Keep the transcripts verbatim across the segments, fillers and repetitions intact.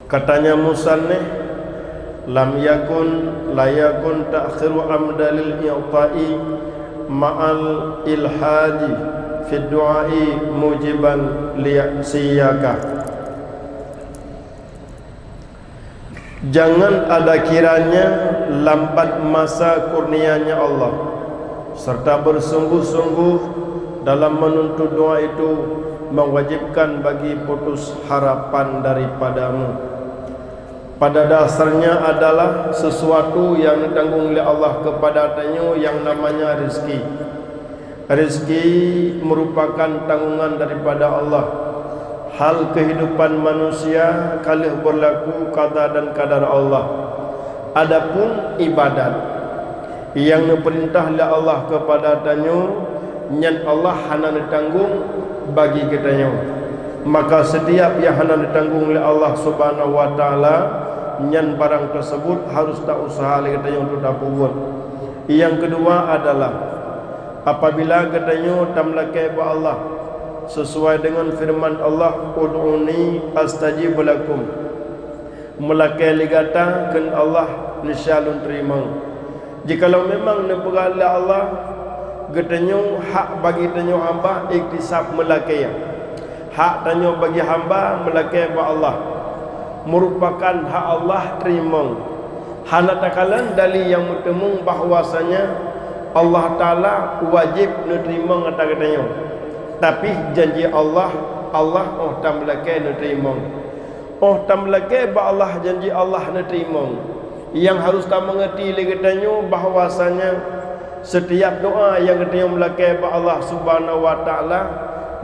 Katanya musannif, lam yakun, la yakun ta'khiru amda lil i'ta'i ma'al ilhaji fid du'a'i mujiban liya'siyaka. Jangan ada kiranya lambat masa kurnianya Allah, serta bersungguh-sungguh dalam menuntut doa itu mewajibkan bagi putus harapan daripadamu. Pada dasarnya adalah sesuatu yang ditanggung oleh Allah kepada tanyoe yang namanya rezeki. Rezeki merupakan tanggungan daripada Allah. Hal kehidupan manusia ka lheueh berlaku qada dan qadar Allah. Adapun ibadat nyang neupeurintah lé Allah kepada tanyoe, nyan Allah hana neutanggung bagi geutanyoe. Maka setiap nyang hana neutanggung lé Allah Subhanahu wa Ta'ala, nyan barang tersebut harus ta-useuha lé geutanyoe untuk tapeubuet. Nyang keudua adalah, apabila geutanyoe tameulakée bak Allah, sesuai dengan firman Allah, "Ud'uni astajib lakum." Meulakée lé gata kheun Allah, nisya lôn teurimong. Jikalau memang neupeugah lé Allah, geutanyoe hak bagi tanyoe hamba iktisab meulakée. Hak tanyoe bagi hamba meulakée bak Allah, meurupakan hak Allah teurimong. Hana takalon dali nyang meuteumong bahwasanya Allah Ta'ala wajéb neuteurimong ata geutanyoe. Tapi janji Allah, Allah óh tameulakée neuteurimong. Óh tameulakée bak Allah janji Allah neuteurimong, nyang harôh tameungeurti lé geutanyoe bahwasanya setiap doa nyang geutanyoe meulakée bak Allah Subhanahu wa Ta'ala,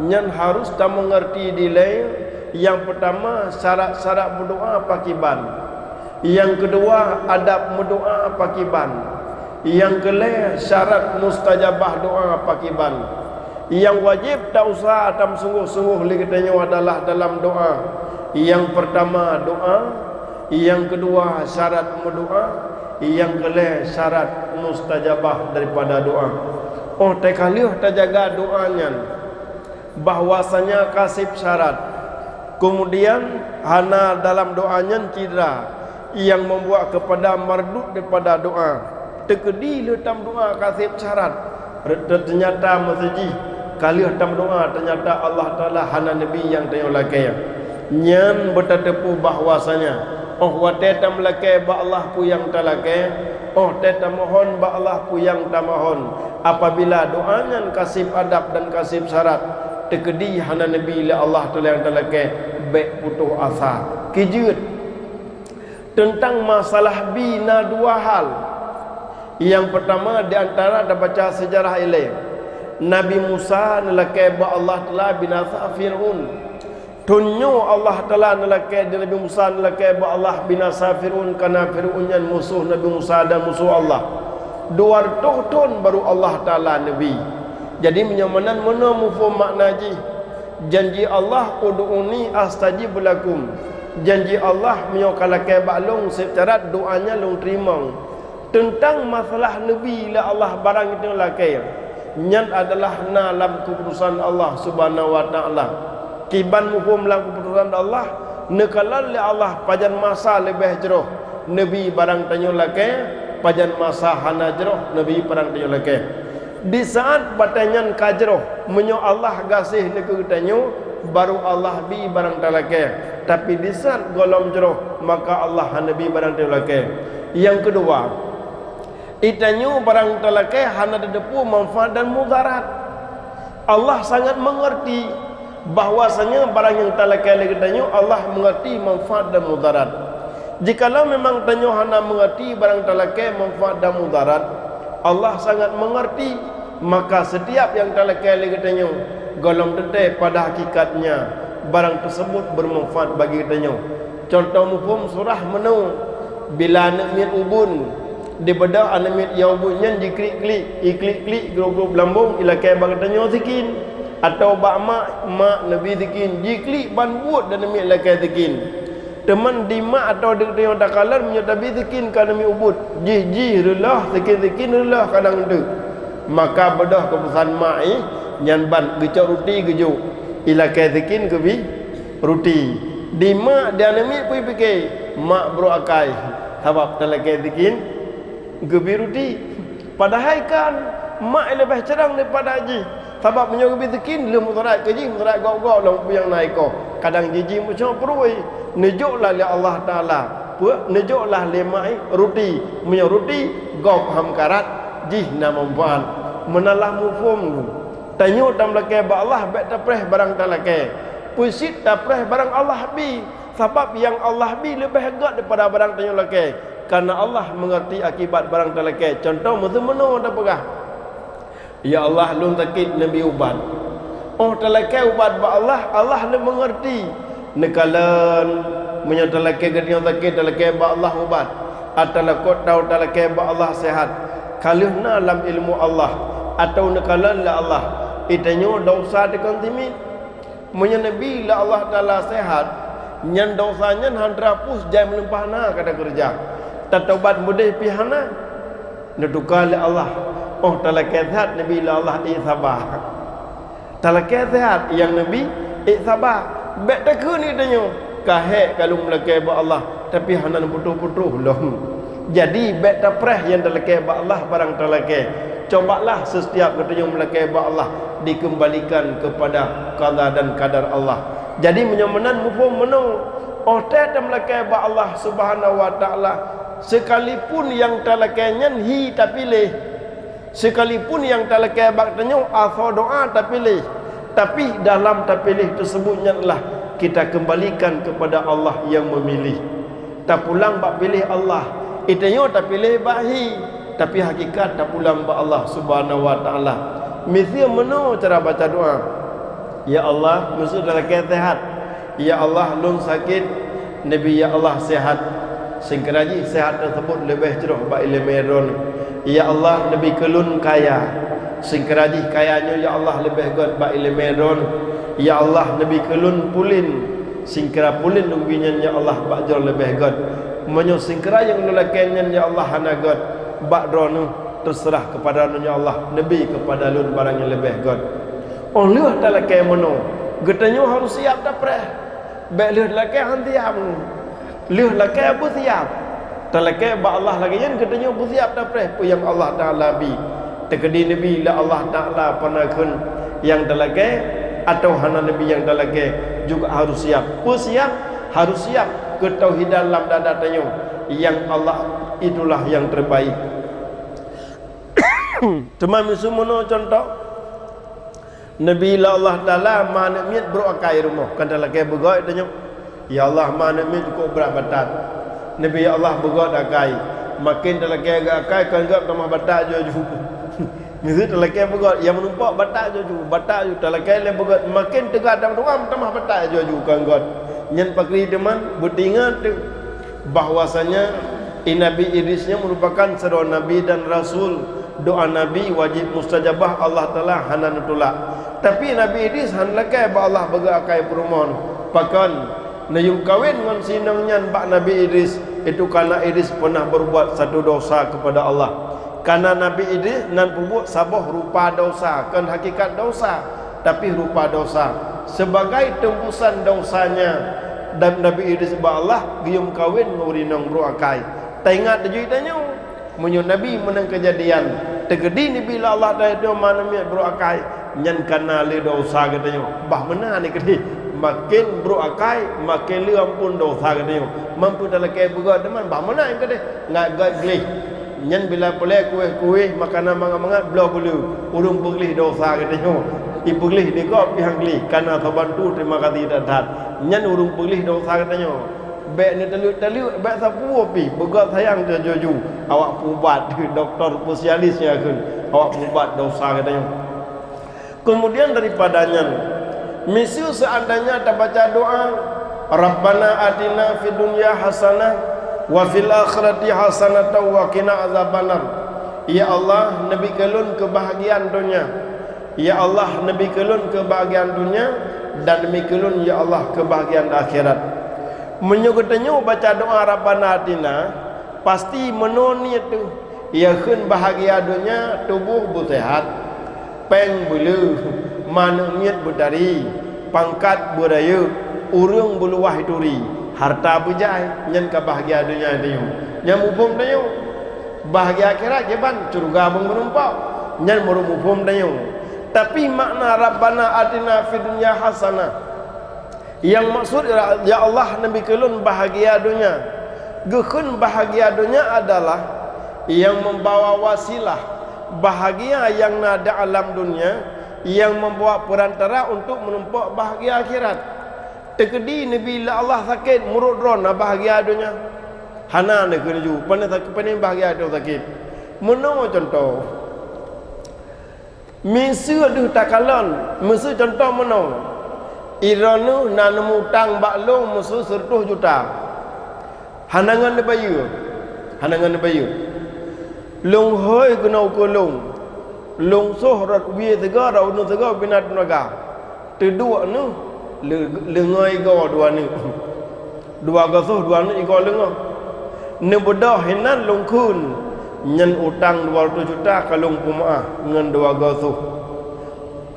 nyan harôh tameungeurti dilée, nyang peurtama, syarat-syarat meudoa pakiban. Nyang keudua, adab meudoa pakiban. Nyang keulhée, syarat mustajabah doa pakiban. Nyang wajéb ta-useuha atawa meusunggoh-sunggoh lé geutanyoe adalah dalam doa. Nyang peurtama doa, nyang keudua syarat meudoa, nyang keulhée syarat mustajabah daripada doa. Óh teuka lheueh tajaga doa nyan, bahwasanya ka seb syarat. Keumudian, hana dalam doa nyan cit dara nyang meubuet keupada mardud daripada doa. Teukeudi lheueh tameudoa ka seb syarat, teunyata meuseujih ka lheueh tameudoa, teunyata Allah Ta'ala hana neubi nyang tanyoe lakée. Nyan beutateupeue bahwasanya óh watée tameulakée bak Allah peue nyang talakée, óh tée tamohon bak Allah peue nyang tamohon, apabila doa nyan ka seb adab dan ka seb syarat, teukeudi hana neubi lé Allah Ta'ala nyang talakée, bék putôh asa. Keujeuet. Teuntang masalah bi na dua hal. Nyang peurtama di antara tabaca seujarah ilée, Nabi Musa neulakée bak Allah Ta'ala binasa Fir'aun. Thon nyoe Allah Ta'ala neulakée, Nabi Musa neulakée bak Allah binasa Fir'aun, kareuna Fir'aun nyan musoh Nabi Musa dan musoh Allah. Dua reutôh thon barô Allah Ta'ala neubi. Jadi meunyoe meunan meunoe muphom makna jih, janji Allah, "Ud'uni astajib lakum." Janji Allah, meunyoe ka lakée bak lôn seb syarat doa nyan lôn teurimong. Teuntang masalah neubi lé Allah barang nyang lakée, nyan adalah na lam keuputosan Allah Subhanahu wa Ta'ala. Kiban muphom lam keuputosan Allah, neukalon lé Allah pajan masa leubeh jroh neubi barang tanyoe lakée, pajan masa hana jroh neubi barang tanyoe lakée. Di saát batée nyan ka jroh, meunyoe Allah gaséh lé keu geutanyoe, barô Allah bi barang talakée. Tapi di saát gohlom jroh, maka Allah hana bi barang talakée. Nyang keudua, geutanyoe barang talakée hana tateupeue manfaat dan mudarat. Allah sangat meungeurti bahwasanya barang nyang talakée lé geutanyoe, Allah meungeurti manfaat dan mudarat. Jikalau memang tanyoe hana meungeurti barang talakée manfaat dan mudarat, Allah sangat meungeurti, maka setiap nyang talakée lé geutanyoe, gohlom teuntée pada hakikatnya barang teusebut beumanfaat bagi geutanyoe. Cuntoh muphom surah meunoe, bila aneuk miet ubon, dibeudôh aneuk miet nyang ubon nyan jiklik-klik, iklik-klik, grob-grob lambông, ilakée bak geutanyoe sikin, atawa bak mak, mak neubi sikin, jiklik ban buet dan aneuk miet lakée sikin. Teuma di mak atawa di geutanyoe takalon meunyoe tabi sikin keu aneuk miet ubon, jih-jih reuloh, sikin-sikin reuloh kadang teuk. Maka beudôh keupusan mak jih, nyan ban geucok ruti geujok, ilakée sikin geubi ruti. Di mak di aneuk miet pih pike, mak brok akai, sabab talakée zikin geubi ruti. Padahai kan mak leubeh carông daripada jih, sabab meunyoe geubi zikin lheueh meusurat keu jih, meusurat gob-gob lom peue nyang na iko. Kadang jih-jih meucok peuruwei, neujok lah lé Allah Taala, peue neujok lah lé mak ruti, meunyoe ruti gob han karat, jih na manfaat. Meunan lah muphom lôn. Tanyoe tameulakée bak Allah bék tapreh barang talakée. Peusit tapreh barang Allah bi, sabab nyang Allah bi leubeh gét daripada barang tanyoe lakée. Kareuna Allah meungeurti akibat barang talakée. Cuntoh meuseumeunoe tapeugah, "Ya Allah, lôn sakét, neubi ubat." Óh talakée ubat bak Allah, Allah lé meungeurti. Neukalon, meunyoe talakée geutanyoe sakét, talakée bak Allah ubat. Atawa kot tau talakée bak Allah seuhat. Ka lheueh na lam ilmu Allah, atawa neukalon lé Allah, itanyoe desya teukon simiet. Meunyoe neubi lé Allah Taala seuhat, nyan desya nyan han teurapus jai meulimpah na ka takeureuja. Tatobat meudeh pih hana. Neutuka lé Allah. Óh talakée seuhat neubi lé Allah, ék saba. Talakée seuhat nyang neubi, ék saba. Bék takheun geutanyoe, "Ka hék ka lôn meulakée bak Allah, tapi hana neuputôh-putôh lom." Jadi bék tapreh nyang talakée bak Allah barang talakée. Cobalah setiap geutanyoe meulakée bak Allah dikeumbalikan keupada qada dan qadar Allah. Jadi meunyoe meunan muphom meunoe, óh tée tameulakée bak Allah Subhanahu wa Taala, sekalipun nyang talakée nyan hi tapiléh, sekalipun nyang talakée bak tanyoe asoe doá tapiléh, tapi dalam tapiléh teuseubut nyan lah kita keumbalikan keupada Allah nyang meumilih. Tapulang bak piléh Allah. Itanyoe tapiléh bak hi, tapi hakikat tapulang bak Allah Subhanahu wa Taala. Miseue meunoe cara baca doá, "Ya Allah, meuseu talakée seuhat. Ya Allah, lôn sakét, neubi ya Allah seuhat." Seungkira jih seuhat teuseubut leubeh jroh bak iéleumé droeneuh. "Ya Allah, neubi keu lôn kaya." Seungkira jih kaya nyoe ya Allah leubeh gét bak iéleumé droeneuh. "Ya Allah, neubi keu lôn pulen." Seungkira pulen ubé nyan ya Allah bak droeneuh leubeh gét. Meunyoe seungkira nyang lôn lakée nyan ya Allah hana gét bak droeneuh, teuseurah keupada droeneuh ya Allah, neubi keupada lôn barang nyang leubeh gét. Óh lheueh talakée meunoe, geutanyoe harôh siab tapreh. Bék lheueh lakée han siab. Lheueh lakée beusiab. Talakée bak Allah lagée nyan geutanyoe beusiab tapreh peue nyang Allah Taala bi. Teukeudi neubi lé Allah Taala pana kheun nyang talakée, atawa hana neubi nyang talakée, juga harôh siab. Peue siab? Harôh siab keutauhidan lam dada tanyoe, nyang Allah itulah nyang terbaik. Teuma miseue meunoe cuntoh, neubi lé Allah Taala ma aneuk miet brok akai rumoh, kan talakée beugét tanyoe. Ya Allah, ma aneuk miet cukôp brat batat. Neubi ya Allah beugét akai. Maken talakée gét akai, kon gét tamah batat aju-aju. Miseue talakée beugét, ya meunumpok batat aju-aju, batat aju talakée lé beugét, maken teuga dang doá tamah batat aju-aju kon gét. Nyan pakri teuma beutingat teuh bahwasanya Nabi Idris nyan merupakan sidroe nabi dan rasul. Doa nabi wajéb mustajabah, Allah Taala hana neutulak. Tapi Nabi Idris hana lakée bak Allah beugét akai peurumoh. Pakon? Neuyue kawen ngon si inong nyan bak Nabi Idris, itu karena Idris pernah berbuat satu dosa kepada Allah. Karena Nabi Idris nan peubuet saboh rupa dosa, kon hakikat dosa, tapi rupa dosa. Sebagai teumbusan dosanya, dan Nabi Idris bak Allah geuyue meukawen ngon ureuëng inong brok akai. Taingat teujui tanyoe, meunyoe Nabi meunan keujadian, teukeudi neubi lé Allah Taala itu ma aneuk miet brok akai, nyan kana lé dosa geutanyoe. Bah meunan keudeh, maken brok akai, maken lé amphon dosa geutanyoe. Mampu talakée beugét teuma, bah meunan keudeh, ngat gét gleh. Nyan bila peureulée kueh-kueh, makanan mangat-mangat, bloe beuleu, ureuëng peugleh dosa geutanyoe. Ipeugleh di gob pih han gleh, kana saban tu terima kasih that-that. Nyan ureuëng peugleh dosa geutanyoe. Bék neutaleuek-taleuek, bék sapeue pih, beugét sayang teuh aju-aju. Awak peuubat, dokto spesialis nyang kheun, awak peuubat dosa geutanyoe. Kemudian daripada nyan, miseue seandainya tabaca doa, "Rabbana atina fid dunya hasanah wa fil akhirati hasanatan wa qina azabannar." Ya Allah, neubi keu lôn keubahgiaan donya. Ya Allah, neubi keu lôn keubahgiaan donya, dan neubi keu lôn, ya Allah, keubahgiaan akhirat. Meunyoe geutanyoe baca doa Rabbana atina, pasti meunoe niet teuh, ya kheun bahgia donya, tuboh beuseuhat, péng beuleu, ma aneuk miet beutari, pangkat beurayeuk, Ureuëng beuluwah turi, harta beujai, nyan ka bahgia donya tanyoe. Nyan muphom tanyoe. Bahgia akhirat kiban, syeuruga beumeureumpok. Nyan baru muphom tanyoe. Tapi makna Rabbana atina fid dunya hasanah, nyang maksud, "Ya Allah, neubi keu lôn bahgia donya." Geukheun bahgia donya adalah nyang membawa wasilah bahgia nyang na di alam dunia, nyang membawa perantara untuk meureumpok bahgia akhirat. Teukeudi neubi lé Allah sakét, meurot droe na bahgia donya. Hana neukheun ju, pane sak-, pane bahgia donya sakét. Meunoe cuntoh. Miseue deuh takalon, miseue cuntoh meunoe. Droeneuh na neumutang bak lôn miseue seureutôh juta. Hana ngon neubayeue. Hana ngon neubayeue. Lôn hôi keunoe ukeue lôn. Lôn soh rot wie sigoe, rot uneun sigoe, binan tenaga. Teuduek neuh, le-, leungoe igoe dua neuh. Dua goe soh dua neuh igoe leungoe. Neubeudôh hinan lôn kheun, nyan utang dua reutôh juta ka lôn peumeu'ah ngon dua goe soh.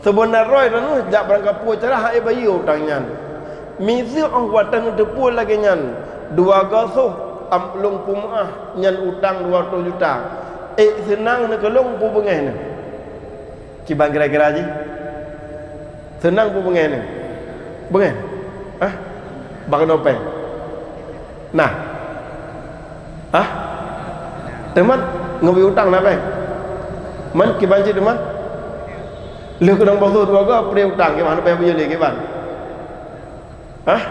Seubeuna droe droeneuh jak barangkapeue cara hana bayeue utang nyan. Miseue óh watée neuteupeue lagée nyan, dua goe soh am lôn peumeu'ah nyan utang dua reutôh juta. Ék seunang neuh keu lôn peue beungéh neuh? Kiban kira-kira jih? Seunang peue beungéh neuh? Beungéh? Hah? Bak keunoe péng? Nah. Hah? Teumat ngon utang na péng? Man kiban cit teumat? Lheueh keunong boh soh dua goe, pré utang kiban, hana payah bayeue lé kiban. Hah?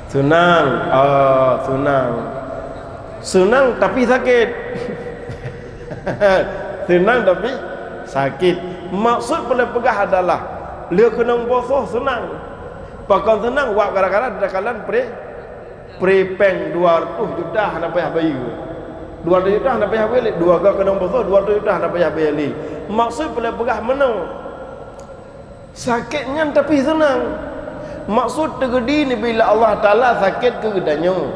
Seunang. Ah, seunang. Seunang tapi sakét. Seunang tapi sakét. Maksud peuleueh peugah adalah lheueh keunong boh soh seunang. Pakon seunang, wab gara-gara takalon pré, pré péng dua reutôh juta hana payah bayeue. Dua reutôh juta hana payah bayeue lé. Dua goe keunong boh soh dua reutôh juta hana payah bayeue lé. Maksud peuleueh peugah meunoe. Sakét nyan tapi seunang. Maksud teukeudi neubi lé Allah Taala sakét keu geutanyoe.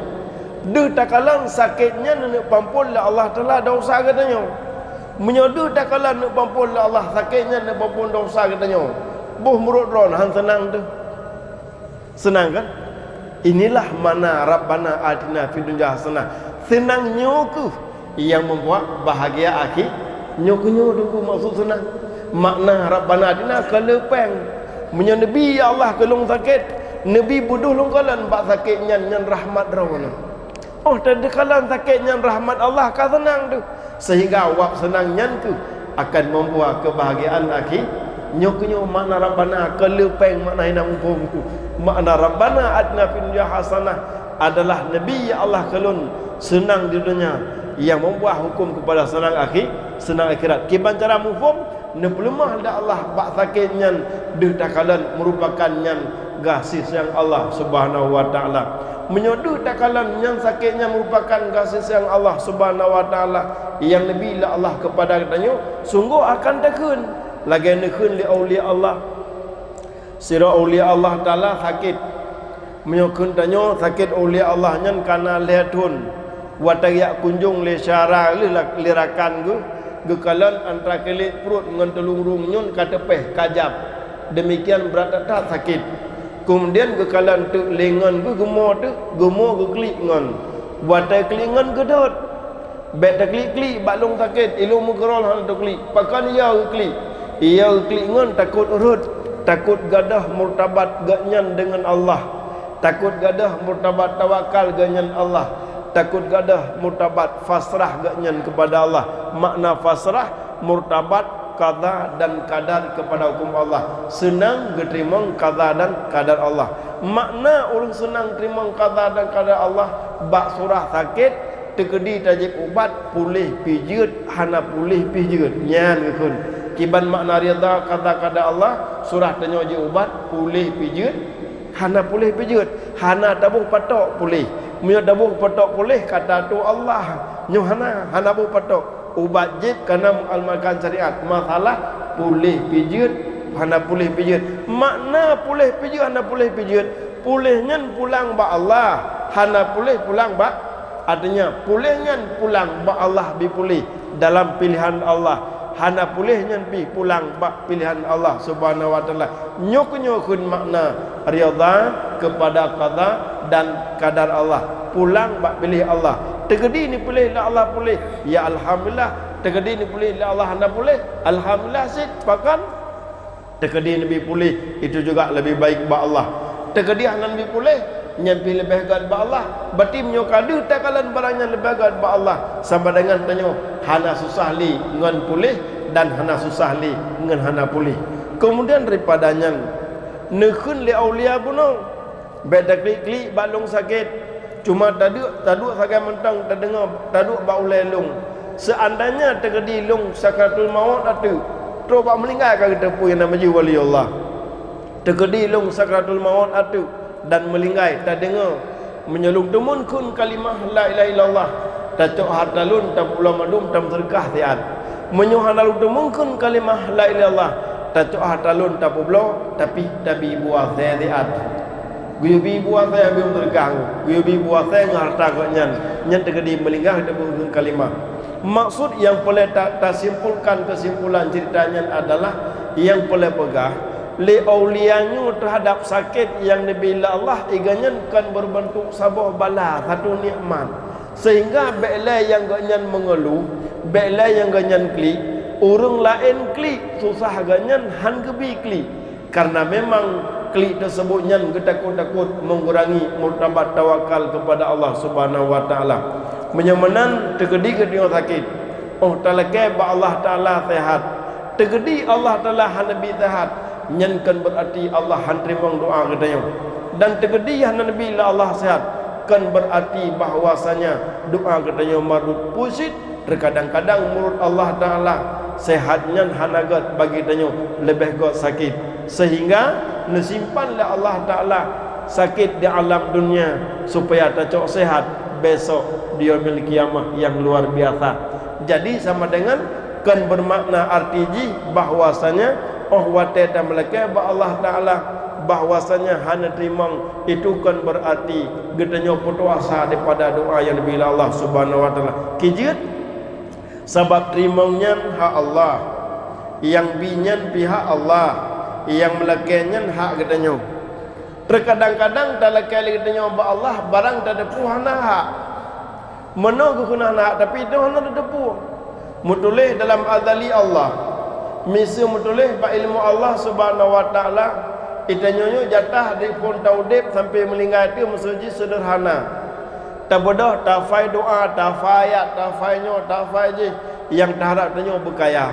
Deuh takalon sakét nyan neuk peuampôn lé Allah Taala desya geutanyoe. Meunyoe deuh takalon neuk peuampôn lé Allah, sakét nyan neuk peuampôn desya geutanyoe, boh meurot droe han seunang teuh. Seunang kan? Inilah makna Rabbana atina fid dunya hasanah. Seunang nyoe kheueh nyang membuat bahagia akhé. Nyoe keuh nyoe Teungku maksud seunang. Makna Rabbana atina ka le péng. Meunyoe neubi ya Allah keu lôn sakét, neubi beudôh lôn kalon bak sakét nyan, nyan rahmat Droeneuh. Óh teukalon sakét nyan rahmat Allah ka seunang teuh, sehingga wab seunang nyan kheueh akan membawa kebahagiaan akhé. Nyoe keuh nyoe makna Rabbana ka le péng, makna hina muphom kheueh. Makna Rabbana atina fid dunya hasanah adalah neubi ya Allah keu lôn seunang di donya, nyang membawa huköm keupada seunang akhé, seunang akhirat. Kiban cara muphom, neupeuleumah lé Allah bak sakét nyan deuh takalon meurupakan nyan gaséh sayang Allah Subhanahu wa Taala. Meunyoe deuh takalon nyan sakét nyan meurupakan gaséh sayang Allah Subhanahu wa Taala nyang neubi lé Allah keupada geutanyoe, sunggoh akan takheun lagée neukheun lé aulia Allah. Sidroe aulia Allah Taala sakét. Meunyoe kheun tanyoe sakét aulia Allah nyan kana lhée thon, watée jak kunjong lé syedara lé la-, lé rakan geuh, geukalon antara keulék pruet ngon teulung rhueng nyan ka teupéh, ka jab. Deumikian brat that-that sakét. Keumudian geukalon teuk lé ngon geuh geumo teuk, geumo geuklik ngon. Watée klik ngon geudhôt. Bék taklik-klik bak lôn sakét, ilôn meukeurol hana taklik. Pakon iya geuklik? Iya geuklik ngon takot rhot, takot gadôh murtabat geuhnyan deungon Allah, takot gadôh murtabat tawakal geuhnyan Allah, takot gadôh murtabat fasrah geuhnyan keupada Allah. Makna fasrah, murtabat, qadha dan qadar keupada huköm Allah. Seunang geuteurimong qadha dan qadar Allah. Makna ureuëng seunang teurimong qadha dan qadar Allah bak surah sakét, teukeudi tajép ubat, puléh pih jeuet, hana puléh pih jeuet. Nyan geukheun. Kiban makna ridha qadha qadar Allah, surah tanyoe jép ubat, puléh pih jeuet, hana puléh pih jeuet. Hana taboh patok puléh. Meunyoe taboh patok puléh, kata tu Allah. Nyoe hana, hana boh patok. Ubat jép kana mengamalkan syariat. Masalah puléh pih jeuet, hana puléh pih jeuet. Makna puléh pih jeuet, hana puléh pih jeuet, puléh nyan pulang bak Allah, hana puléh pulang bak, artinya, puléh nyan pulang bak Allah bi puléh dalam pilihan Allah. Hana puléh nyan pih pulang bak piléhan Allah Subhanahu wa Taala. Nyoe keunyoe kheun makna ridha kepada qada dan qadar Allah. Pulang bak piléh Allah. Teukeudi neupiléh lé Allah puléh, ya alhamdulillah. Teukeudi neupiléh lé Allah hana puléh, alhamdulillah cit. Pakon? Teukeudi neubi puléh, itu juga lebih baik bak Allah. Teukeudi hana neubi puléh, nyan pih leubeh gét bak Allah. Berarti meunyoe ka deuh takalon barang nyan leubeh gét bak Allah, sama dengan tanyoe hana susah lé ngon puléh dan hana susah lé ngon hana puléh. Kemudian daripada nyan, neukheun lé aulia bunoe, bék taklik-klik bak lôn sakét. Cuma taduek, taduek sagai mantong tadeungoe, taduek bak ulée lôn. Seandainya teukeudi lôn sakratul maut ateueh, trok bak meuninggai ka geuteupeue nyang na meuji wali Allah. Teukeudi lôn sakratul maut ateueh dan meuninggai tadeungoe, meunyoe lôn teumeung kheun kalimah la ilaha illallah, tacok hareuta lôn tapeubloe mandum tameuseudeukah siat. Meunyoe hana lôn teumeung kheun kalimah la ilaha illallah, tacok hareuta lôn tapeubloe, tapi tabi bu asée siat. Geuyue bi bu asée habéh meuseudeukah, geuyue bi bu asée ngon hareuta gobnyan, nyan teukeudi meuninggai teupeue kheun kalimah. Maksud nyang peureulée ta-, tasimpulkan keusimpulan ceurita nyan adalah nyang peureulée peugah lé aulia nyoe teuhadab sakét nyang neubi lé Allah, iga nyan kon beureubeuntôk saboh bala, satu nikmat. Sehingga bék lé nyang gobnyan meungeuluh, bék lé nyang gobnyan klik, ureuëng laén klik, susah gobnyan hán geubi klik. Karena memang klik tersebut nyan geutakot-takot mengurangi martabat tawakal kepada Allah Subhanahu wa Taala. Meunyoe meunan teukeudi geutanyoe sakét, óh talakée bak Allah Taala seuhat. Teukeudi Allah Taala hana bi seuhat, nyan kon beurati Allah hán teurimong doá geutanyoe. Dan teukeudi hana neubi lé Allah seuhat, kon beurati bahwasanya doá geutanyoe mardud. Peue cit, terkadang-kadang meunurot Allah Taala, seuhat nyan hana gét bagi tanyoe, leubeh gét sakét. Sehingga neusimpan lé Allah Taala sakét di alam dunia supaya tacok seuhat besok di Yaumil Qiyamah nyang luar biasa. Jadi sama dengan kon beumakna arti jih bahwasanya óh watée tameulakée bak Allah Taala bahwasanya hana teurimong, itu kon beurati geutanyoe peutuasa daripada doá nyang neubi lé Allah Subhanahu wa Taala. Kijeuet, sabab teurimong nyan hak Allah, nyang bi nyan pih hak Allah, nyang meulakée nyan hak geutanyoe. Teukadang-kadang talakée lé geutanyoe bak Allah barang tateupeue hana hak. Meunoe geukheun hana hak, tapi itu hana tateupeue. Meutuléh dalam azali Allah. Miseue meutuléh bak ilmu Allah Subhanahu wa Taala, geutanyoe nyoe jatah dari phon taudeb sampai meuninggai teuh miseue jih seudeurhana. Tabeudôh, tafai doá, tafai ayat, tafai nyoe, tafai jih, nyang taharab tanyoe beukaya.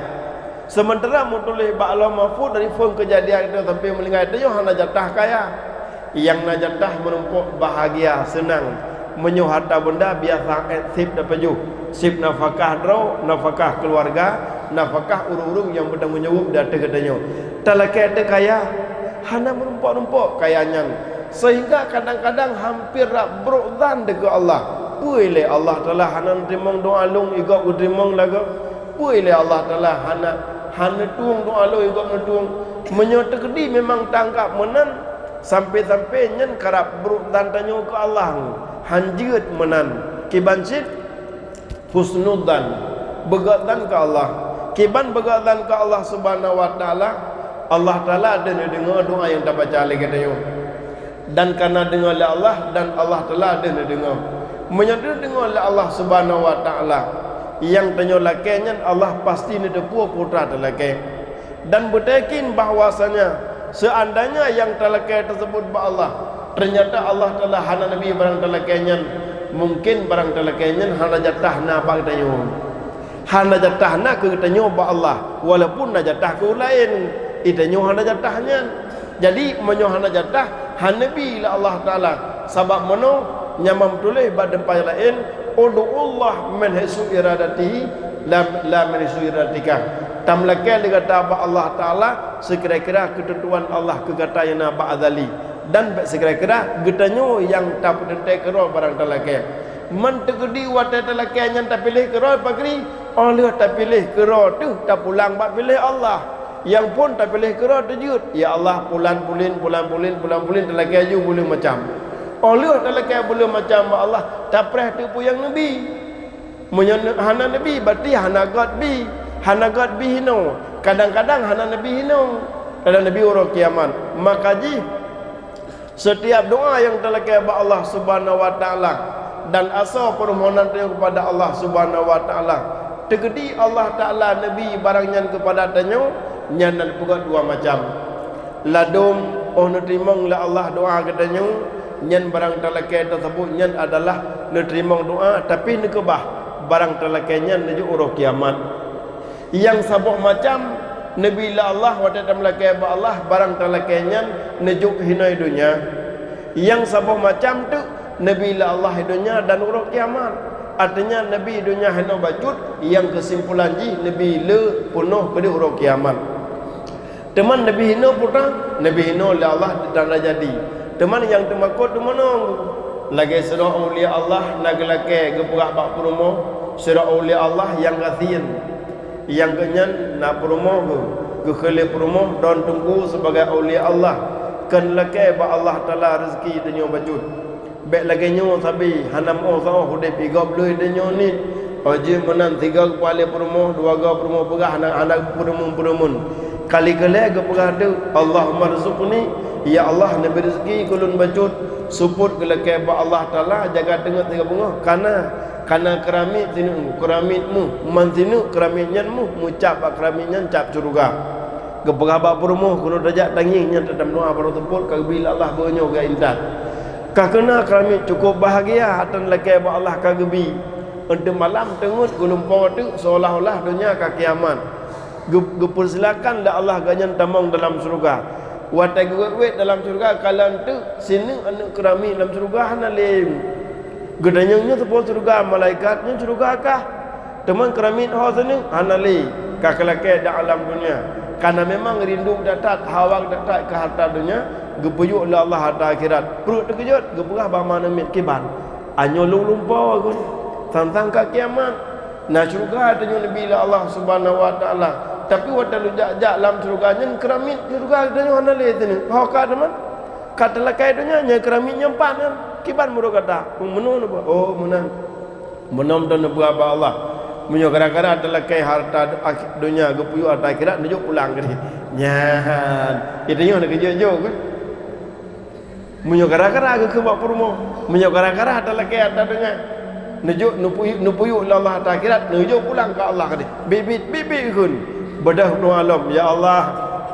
Seumeuntara meutuléh bak Lauh Mahfuz dari phon keujadian geutanyoe sampai meuninggai tanyoe hana jatah kaya. Nyang na jatah meurumpok bahagia, seunang. Meunyoe harta beunda biasa ék seb tapajoh, seb nafakah droe, nafakah keuluwarga, nafakah ureuëng-ureuëng nyang beutanggong jaweueb di ateueh geutanyoe. Talakée teuh kaya, hana meurumpok-rumpok kaya nyan, seuhingga kadang-kadang hamper rab brok zan dikeue Allah. Peue lé Allah Taala hana neuteurimong doá lôn, i gob geuteurimong lagoe? Peue lé Allah Taala hana, hana neutueng doá lôn, i gob neutueng? Meunyoe teukeudi memang taanggab meunan, sampai-sampai nyan karab brok zan tanyoe keu Allah, hán jeuet meunan. Kiban cit husnudzan, beugét zan keu Allah. Kiban beugét zan keu Allah Subhanahu wa Taala, Allah Taala deuh neudeungoe doá nyang tabaca lé geutanyoe. Dan ka na deungoe lé Allah, dan Allah Taala deuh neudeungoe. Meunyoe deuh neudeungoe lé Allah Subhanahu wa Taala, nyang tanyoe lakée nyan Allah pasti neuteupeue peue talakée. Dan beutayakin bahwasanya seuandainya nyang talakée teuseubut bak Allah, teunyata Allah Taala hana neubi barang talakée nyan, mungken barang talakée nyan hana jatah na bak geutanyoe. Hana jatah na keu geutanyoe bak Allah, walaupun na jatah keu ureuëng laén, geutanyoe hana jatah nyan. Jadi, meunyoe hana jatah, hana neubi lé Allah Taala. Sabab meunoe nyang meutuléh bak teumpat laén, "Ud'ullah min haitsu iradatihi, la, la min haitsu iradatika." Tameulakée lé gata bak Allah Taala sikira-kira keuteuntuan Allah keu gata nyang na bak azali, dan bék sikira-kira geutanyoe nyang tapeuteuntée keudroe barang talakée. Meunteuk di watée talakée nyan tapiléh keudroe pakri, óh lheueh tapiléh keudroe teuh tapulang bak piléh Allah. Nyang phon tapiléh keudroe teujeuet, "Ya Allah, pulan pulan, pulan pulan, pulan pulan talakée ju buleuen macam." Óh lheueh talakée buleuen macam bak Allah, tapreh teuk peue nyang neubi. Meunyoe ne-, hana neubi, berarti hana gét bi. Hana gét bie hinoe, kadang-kadang hana neubie hinoe, kadang neubie uroe kiamat. Maka jih, setiap doa nyang talakée bak Allah Subhanahu wa Taala dan asoe peumohonan tanyoe keupada Allah Subhanahu wa Taala, teukeudi Allah Taala neubie barang nyan keupada tanyoe, nyan na peugah dua macam. Ladôm óh neuteurimong lé Allah doa geutanyoe, nyan barang talakée teuseubut nyan adalah neuteurimong doa, tapi neukeubah barang talakée nyan neujok uroe kiamat. Nyang saboh macam neubie lé Allah watée tameulakée bak Allah, barang talakée nyan neujok hinoe donya. Nyang saboh macam teuk neubie lé Allah donya dan uroe kiamat. Artinya neubie donya hinoe bacut, nyang keusimpulan jih neubie le peunoh keudeh uroe kiamat. Teuma neubie hinoe peue? Neubie hinoe lé Allah dan jadi. Teuma nyang teumakot teumeunong. Lagée sidroe aulia Allah na geulakée geupeugah bak peurumoh, sidroe aulia Allah nyang gasien. Nyang geuhnyan na peurumoh geuh, geukheun lé peurumoh droe teungku sibagai aulia Allah, kheun lakée bak Allah Taala reuzeuki tanyoe bacut. Bék lagée nyoe sabe, hana meu saboh udeb, igob lé tanyoe niet. Óh jeuet meunan sigoe geupeualée peurumoh, dua goe peurumoh peugah hana, hana peurumoh-peurumoh. Kali keulhée geupeugah teuk, "Allahummarzuqni, ya Allah, neubri reuzeuki keu lôn bacut." Seupôt geulakée bak Allah Taala, jaga teungeut sigoe beungoh, kana, kana keuramiet sineuk, keuramiet méuh, man sineuk keuramiet nyan méuh, meucab bak keuramiet nyan cap syeuruga. Geupeugah bak peurumoh, keuneuk tajak tangieng nyan tatameudoá barô seupôt ka geubri lé Allah beunyoe geuintat. Ka keuna keuramiet cukup bahagia atan lakée bak Allah ka geubri. Eunteuk malam teungeut geulumpoe teuk seolah-olah donya ka kiamat. Geu-, geupeusilakan lé Allah geuhnyan tamong dalam syeuruga. Watée geuwét-wét dalam syeuruga, kalon teuk sineuk aneuk keuramiet lam syeuruga hana lé. Geutanyong nyoe saboh syeuruga, malaikat nyoe syeuruga kah? Teuma keuramiet ho sineuk hana lé, ka keu lakée dak alam donya. Kana memang rindu that-that, hawa that-that keu harta donya, geupeuyuek lé Allah harta akhirat. Pruet teukeujot, geupeugah bak ma aneuk miet kiban. Anyoe lôn lumpoe gon, sang-sang ka kiamat. Na syeuruga tanyoe neubri lé Allah Subhanahu wa Taala. Tapi watée lôn jak-jak lam syeuruga nyan, keuramiet syeuruga tanyoe hana lé sineuk. Ho ka teuma? Ka teulakée donya, nyan keuramiet nyan pat nyan. Kiban meurok gata? Meunoe neuba. Oh, meunan. Meunoe meudoa neuba bak Allah. Meunyoe gara-gara teulakée harta do-, ak-, donya geupeuyuek harta akhirat, neujok pulang keudeh. Nyan. Itu nyoe neukeujok-jok kan? Meunyoe gara-gara geukheun bak peurumoh, meunyoe gara-gara talakée ata deungon, neujok neupeuyuek, neupeuyuek lé Allah ata akhirat, neujok pulang keu Allah keudeh. Bit-bit, bit-bit kheun. Beudôh doa lom, "Ya Allah,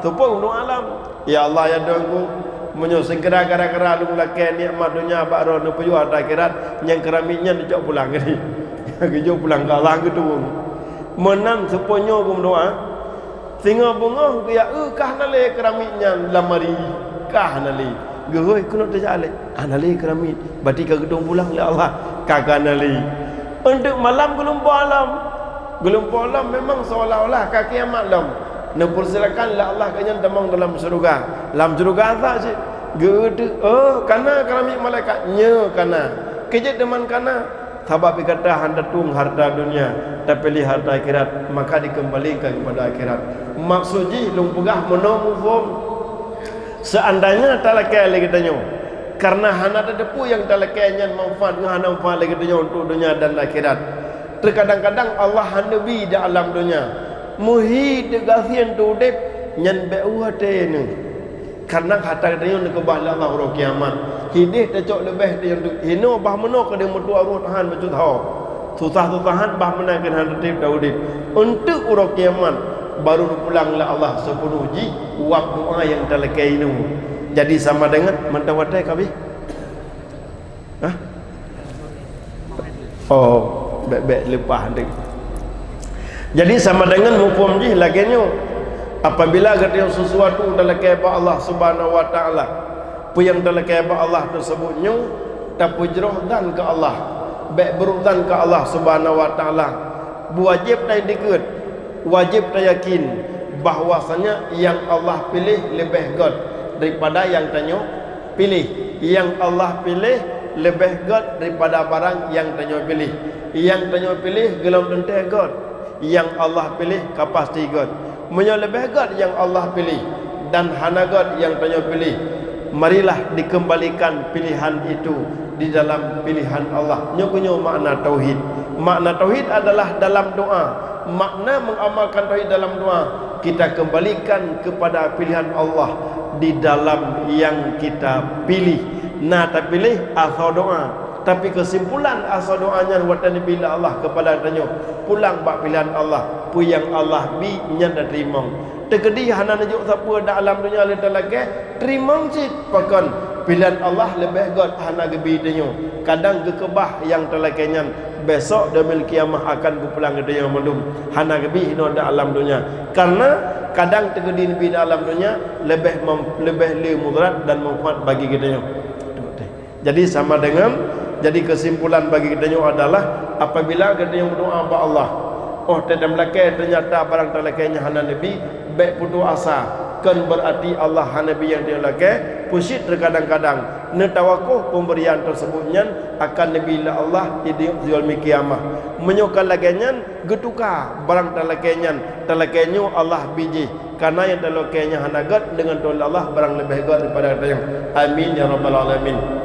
teupeu doa lom. Ya Allah, ya Tuhanku, meunyoe seukira gara-gara lôn lakée nikmat donya bak droe neupeuyuek ata akhirat, nyang keuramiet nyan neujok pulang keudeh." Geujok pulang keu Allah geutuwong. Meunan seupôt nyoe geumeudoa, Singoh beungoh geujak eu ka hana lé keuramiet nyan lam ari, ka hana lé. Geuhôi keunoe teujak lé, hana lé keuramiet. Berarti ka geutuwong pulang lé Allah, ka, ka hana lé. Eunteuk malam geulumpoe lom. Geulumpoe lom memang seolah-olah ka kiamat lom. Neupeusilakan lé Allah geuhnyan tamong dalam syeuruga. Lam syeuruga sa cit. Geu-eu teuk, "Oh, kana keuramiet malaikat?" "Nyo kana." "Keujeuet teuma kana?" Sabab gata hana tueng harta donya, tapiléh harta akhirat, maka dikeumbalikan keupada akhirat. Maksud jih lôn peugah meunoe muphom. Seuandainya talakée lé geutanyoe, kareuna hana tateupeue nyang talakée nyan manfaat ngon hana manfaat lé geutanyoe untuk donya dan akhirat. Teukadang-kadang Allah hana bi di alam donya. Meuhi teugasien teu udeb, nyan bék watée neuh. Karena harta geutanyoe neukeubah lé Allah uroe kiamat. Hideh tacok leubeh teuh nyang tu. Hinoe bah meunoe keudeh meutuah rot han bacut ho. Susah-susahan bah meunan keuh han teuteb taudeb. Eunteuk uroe kiamat baru neupulang lé Allah seupeuneuh jih wab doa nyang talakée inoe. Jadi sama deungon mantong watée ka bih. Hah? Oh, bék-bék leupah deh. Jadi sama dengan muphom jih lagée nyoe. Apabila geutanyoe sesuatu talakée bak Allah Subhanahu wa Taala, peue nyang talakée bak Allah teuseubut nyoe, tapeujroh zan keu Allah, bék brok zan keu Allah Subhanahu wa Taala. Wajéb taidikeue, wajéb tayakin bahwasanya nyang Allah piléh leubeh gét daripada nyang tanyoe piléh. Nyang Allah piléh leubeh gét daripada barang nyang tanyoe piléh. Nyang tanyoe piléh gohlom teuntée gét, nyang Allah piléh ka pasti gét. Meunyoe leubeh gét nyang Allah piléh dan hana gét nyang tanyoe piléh, marilah dikeumbalikan pilihan itu di dalam pilihan Allah. Nyoe keuh nyoe makna tauhid. Makna tauhid adalah dalam doa. Makna mengamalkan tauhid dalam doa, kita kembalikan kepada pilihan Allah di dalam yang kita pilih. Nah, tapiléh asoe doa. Tapi kesimpulan asoe doa nyan watée neubi lé Allah kepada tanyoe, pulang bak pilihan Allah, peue nyang Allah bi nyan tateurimong. Teukeudi hana neujok sapeue dak alam donya lé talakée, teurimong cit. Pakon, pilihan Allah leubeh gét hana geubi tanyoe. Kadang geukeubah nyang talakée nyan, besok di yaumil qiyamah akan geupulang keu tanyoe mandum. Hana geubi inoe dak alam donya. Karena kadang teukeudi neubi dak alam donya leubeh mem-, leubeh le mudarat dan manfaat bagi geutanyoe. Jadi sama dengan, jadi kesimpulan bagi geutanyoe adalah apabila geutanyoe meudoa bak Allah, oh teuh dan meulakée teunyata barang talakée nyan hana neubi, bék putus asa. Kon beurati Allah hana bi nyang tanyoe lakée, peucit teukadang-kadang neutawakoh pemberian tersebut nyan akan neubi lé Allah di yaumil qiyamah. Meunyoe ka lagée nyan, geutuka barang talakée nyan, talakée nyoe Allah bi jih. Karena nyang talakée nyan hana gét, deungon teuh lé Allah barang leubeh gét daripada geutanyoe. Amin ya rabbal alamin.